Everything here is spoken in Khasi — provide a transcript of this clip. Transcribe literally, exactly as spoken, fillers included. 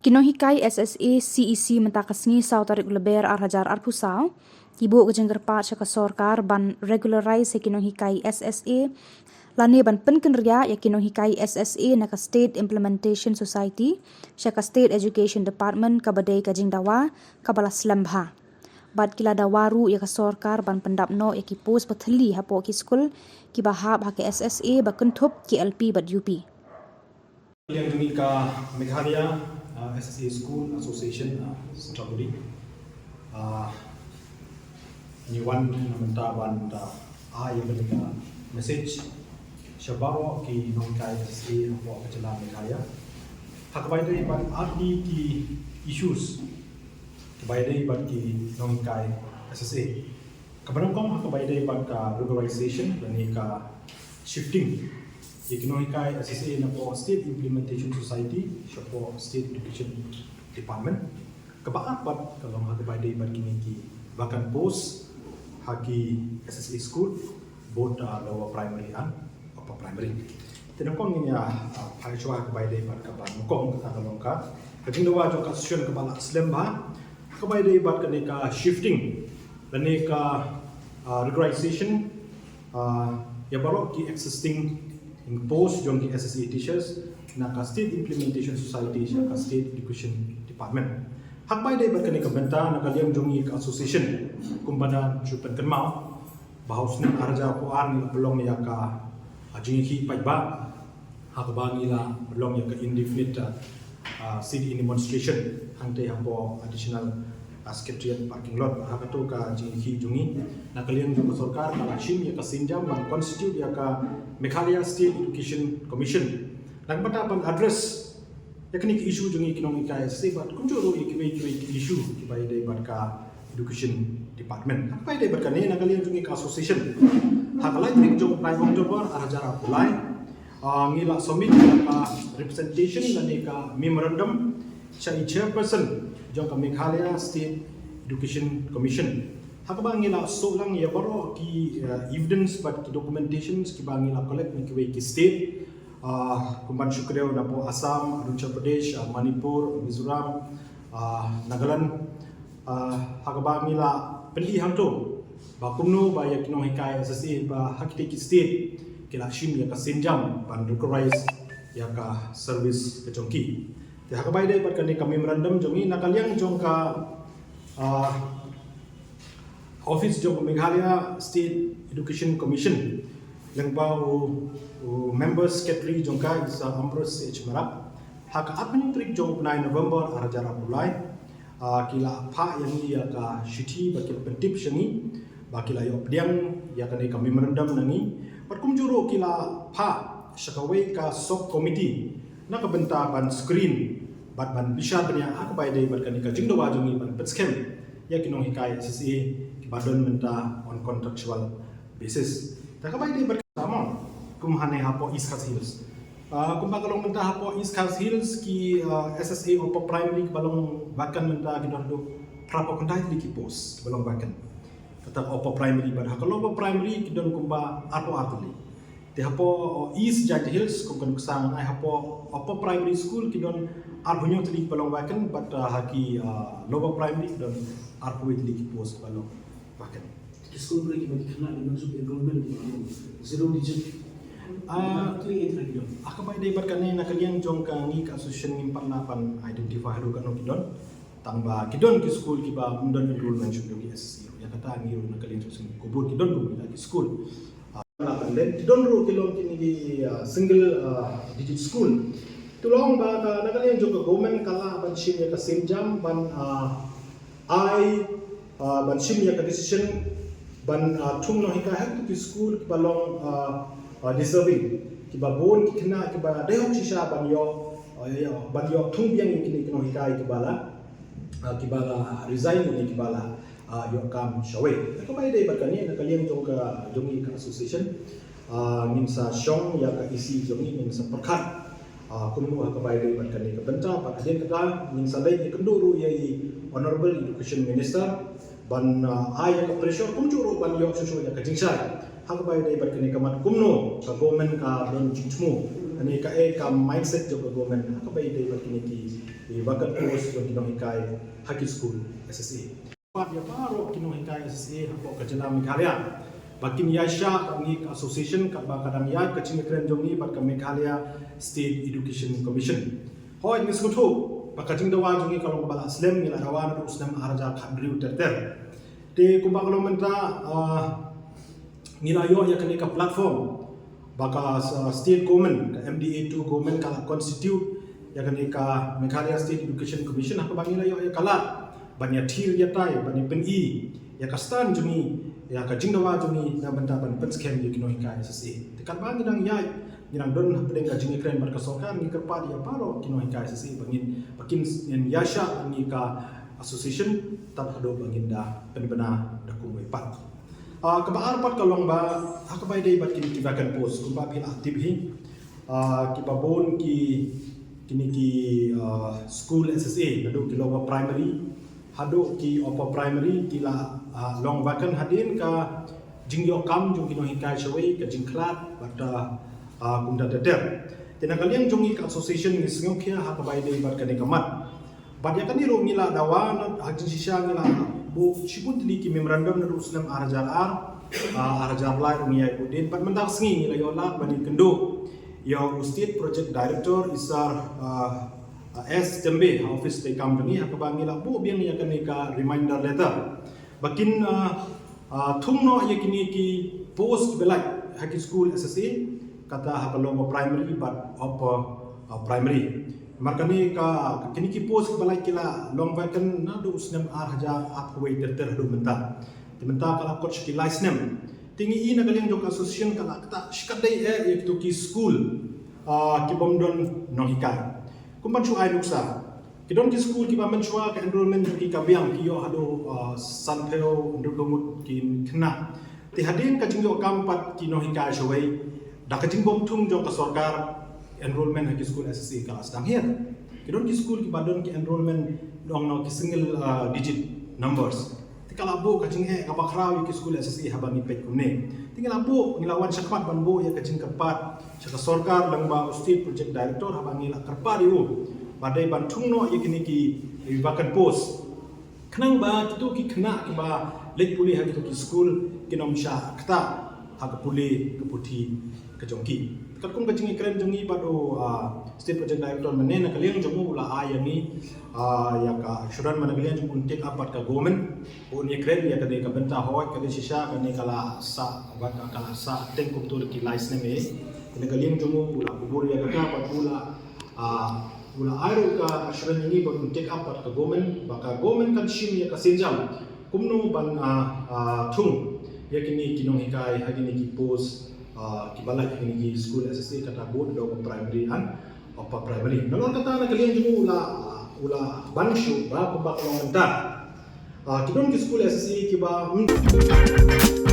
Ki nonghikai S S A C E C mynta ka sngi saw tarik u Lber ar hajar arphew saw ki buh ka jingkyrpad sha ka sorkar ban regularize ïa ki nonghikai S S A lane ban pynkynriah ïa ki nonghikai S S A na ka State Implementation Society sha ka State Education Department kaba dei ka jingdawa kaba la slem bha. Bad ki la dawa ruh ïa ka sorkar ban pyndap noh ïa ki post ba thylli hapoh ki skul kiba hap ha ka S S A ba kynthup ki L P bad U P. Liang jong ngi ka Meghalaya uh, S S A School Association uh, Central Body uh, ngi wan na mynta ban da ai ïa ka message sha baroh ki nonghikai S S A hapoh ka jylla Meghalaya. Ha kaba ïadei bad artylli ki issues kaba ïadei bad ki nonghikai S S A. Kaba nyngkong ha kaba ïadei bad ka regularization lane ka shifting ïa ki nonghikai S S A napoh State Implementation Society shapoh State Education Department. Kaba ar pat ka long ha kaba ïadei bad kine ki vacant post ha ki S S A school, both uh, lower primary and upper primary. Te nyngkong ngin ïa uh, phai shuwa ha kaba ïadei bad kaba nyngkong, kata ka long ka ka jingdawa jong ka association kaba la slem bha ha kaba ïadei bad kane ka shifting lane ka uh, regularization uh, ïa baroh ki existing post jong ki S S A teachers na ka State Implementation Society sha ka State Education Department. Ha kaba ïadei bad kane ka bynta, na ka liang jong ngi ka association, kumba ngi shu pynkynmaw ba ha u snem ar hajar arphew ar ngi la pynlong ïa ka jingïakhih paidbah ha kaba ngi la pynlong ïa ka indefinite uh, sit-in demonstration hangtei hapoh additional uh, secretariat parking lot. Ha kato ka jingïakhih jong ngi, na ka liang jong ka sorkar ka la shim ïa ka sienjam ban constitute ïa ka Meghalaya State Education Commission. Nang bata ban address ïa kine ki issue jong ngi ki nonghikai S S A bad kumjuh ruh ïa kiwei kiwei ki issue kiba ïadei bad ka education department. Ha kaba ïadei bad kane, na ka liang jong ngi ka association, ha ka lai tarik jong u bnai October ar hajar arphew lai uh, ngi la submit ïa ka representation lane ka memorandum sha i chairperson jong ka Meghalaya State Education Commission ha kaba ngi la soh lang ïa baroh ki uh, evidence bad ki documentations kiba ngi la collect na kiwei ki state uh, kumban shu kdew napoh Assam, Arunachal Pradesh, uh, Manipur, Mizoram, uh, Nagaland, uh, ha kaba ngi la pynlong hangto ba kumno ba ïa ki nonghikai S S A ba ha kitei ki state ki la shim ïa ka sienjam ban regularize ïa ka service ka jong ki. Te ha kaba ïadei bad kane ka memorandum jong ngi, na ka liang jong ka uh, office jong Meghalaya State Education Commission, lyngba u, u member secretary jong ka, i Sir Ambrose H Marak, ha ka arphew tarik jong u bnai November ar hajar arphew lai, uh, ki la phah ïa ngi ïa ka shithi ba ki la pyntip sha ngi ba ki la ïoh pdiang ïa kane ka memorandum na ngi. Bad kumjuh ruh ki la phah sha kawei ka sub committee na ka bynta ban screen bad ban bishar bniah ha kaba ïadei bad kane ka jingdawa jong ngi ban pynskhem ïa ki nonghikai S S A kiba don mynta on contractual basis. Te ha kaba ïadei bad ka mo, kum hangne hapoh East Khasi Hills. Uh, kumba ka long mynta hapoh East Khasi Hills ki uh, S S A upper primary kiba long vacant mynta ki don haduh phra phew khyndai tylli ki post kiba long vacant. Kata ka upper primary bad ha ka lower primary ki don kumba arphew ar tylli. Te hapoh uh, East Jaintia Hills kum ka nuksa ngan ai, hapoh upper primary school ki don arphew hynñiew tylli kiba long vacant bad uh, ha ki uh, lower primary ki don arphew wei tylli ki post kiba long vacant. Ki skul ba ki ba ki khynnah ki nang suk enrollment ki ba zero digit. Ah, tu yang terakhir dong. Ah, kaba ïadei bad kane, na ka liang jong ka ngi ka association ngim pat lah ban identify haduh katno ki don. Tang ba ki don ki skul kiba ym don enrollment shuh jong ki S S A. Ïa kata ngi ruh na ka liang jong ka association kubur ki don kum ki skul. Ah, lah ban leh, ki don ruh ki long kine ki, ah, single, ah, digit school. To long ba ka, na ka liang jong ka government ka lah ban shim ïa ka sienjam ban, ah, ai, ah, ban shim ïa ka decision ban, ah, thung nonghikai ha kito ki skul kiba long, ah, ah, deserving, kiba bun ki khynnah kiba dei hok shisha ban ïoh, ah, ïa, ban ïoh thung biang ïa kine ki nonghikai kiba la, ah, kiba la resign ne kiba la, ah, ïoh kam shawei. Kaba ïadei bad kane, na ka liang jong ka, jong ngi ka association, ah, ngin sa shong ïa ka E C jong ngi, ngin sa pyrkhat ah, kumno ha kaba ïadei bad kane ka bynta, bad hadien kata ngin sa leit ïakynduh ruh ïa i Honourable Education Minister ban, ah, ai ïa ka pressure kumjuh ruh ban ïoh shuh shuh ïa ka jingshai ha kaba ïadei bad kane ka mat kumno ka government ka don jingthmu Kane ka e ka mindset jong ka government ha kaba ïadei bad kine ki vacant post jong ki nonghikai ha ki skul S S A. Pat ïa baroh ki nonghikai S S A hapoh ka jylla Meghalaya ba kin ïaishah bad ngi ka association katba ka dang ïaid ka jingïakren jong ngi bad ka Meghalaya State Education Commission. Hooid, ngi sngewthuh ba ka jingdawa jong ngi ka long kaba la slem, ngi la dawa naduh u snem ar hajar khathynriew ter ter. Te kumba ka long mynta, ah, ngi la ïoh ïa kane ka platform ba ka, uh, state government, ka M D A two government ka la constitute ïa kane ka Meghalaya State Education Commission, ha kaba ngi la ïoh ïa ka lad ban ïathir ïatai, ban ïapyni ïa ka stand jong ngi, ïa ka jingdawa jong ngi na bynta ban pynskhem ïa ki nonghikai S S A. Te katba ngi dang ïaid, ngi dang don hapdeng ka jingïakren bad ka sorkar, ngi kyrpad ïa baroh ki nonghikai S S A ba ngin, ba kin ïaishah bad ngi ka association tad haduh ba ngin da pynbna da kumwei pat. Ah, kaba ar pat ka long ba ha kaba ïadei bad kine ki vacant post, kumba phi la tip hi, ah, kiba bun ki, kine ki, ah, school S S A, naduh ki lower primary haduh ki upper primary ki la, ah, long vacant hadien ka jingïoh kam jong ki nonghikai shawei, ka jingkhlad bad, ah, kumta ter ter. Te na ka liang jong ngi ka association ngi sngewkhia ha kaba ïadei bad kane ka mat. Bad ïa kane ruh ngi la dawa, na ha jingshisha ngi la buh shibun tylli ki memorandum naduh u snem ar hajar ar, ah, ar hajar lai ruh ngi ïa buh dien. Bad mynta ka sngi ngi la ïoh lad ban ïakynduh ïa u State Project Director, i Sir, ah, ah, S Tembe, ha office treikam jong ngi, ha kaba ngi la buh biang ïa kane ka reminder letter ba kin, ah, ah, thung noh ïa kine ki post kiba lait ha ki school S S A, kata ha ka lower primary bad upper, ah, primary. Namar kane ka, kine ki post kiba lait ki la long vacant naduh u snem ar hajar arphew wei ter ter haduh mynta. Te mynta ka la kot sha ki lai snem. Te ngi i na ka liang jong ka association ka la ktah shikatdei eh ïa kito ki school, ah, ki bym don nonghikai. Kum ban shu ai nuksa, ki don ki school kiba mynshuwa ka enrollment jong ki ka biang, ki ïoh haduh, ah, sanphew hynriew ngut ki khynnah. Te hadien ka jingïoh kam pat ki nonghikai shawei, da ka jingbym thung jong ka sorkar, enrollment ha ki school S S A ka la sdang hiar. Ki don ki school kiba don ki enrollment nong nong ki single, ah, digit numbers. Te ka la buh ka jingeh kaba khraw ïa ki school S S A haba ngi peit kumne. Te ngi la buh, ngi la wan shakhmat ban buh ïa ka jingkyrpad sha ka sorkar lyngba u State Project Director, haba ngi la kyrpad ïa u ba dei ban thung noh ïa kine ki, ïa vacant post. Khnang ba kito ki khynnah kiba leit pule ha kito ki school kin ym shah ktah ha ka pule ka puthi ka jong ki. Katkum ka jingïakren jong ngi bad u, ah, State Project Director mynne, na ka liang jong u u la ai ïa ngi, ah, ïa ka assurance, ba na ka liang jong u un take up bad ka government, un ïakren ïa kane ka bynta. Hooid, ka dei shisha kane ka la sah, bad ka la sah teng kumto ki lai snem eh. Na ka liang jong u u la kubur ïa kata bad u la, ah, u la ai ruh ka assurance ïa ngi ba un take up bad ka government, ba ka government kan shim ïa ka sienjam kumno ban, ah, ah, thung ïa kine ki nonghikai ha kine ki post, ah, kiba lait ha kine ki school S S A, kata both lower primary and upper primary. Nalor kata na ka liang jong u u la, u la ban shuh ba kumba ka long mynta, ah, ki don ki school S S A kiba, hmm,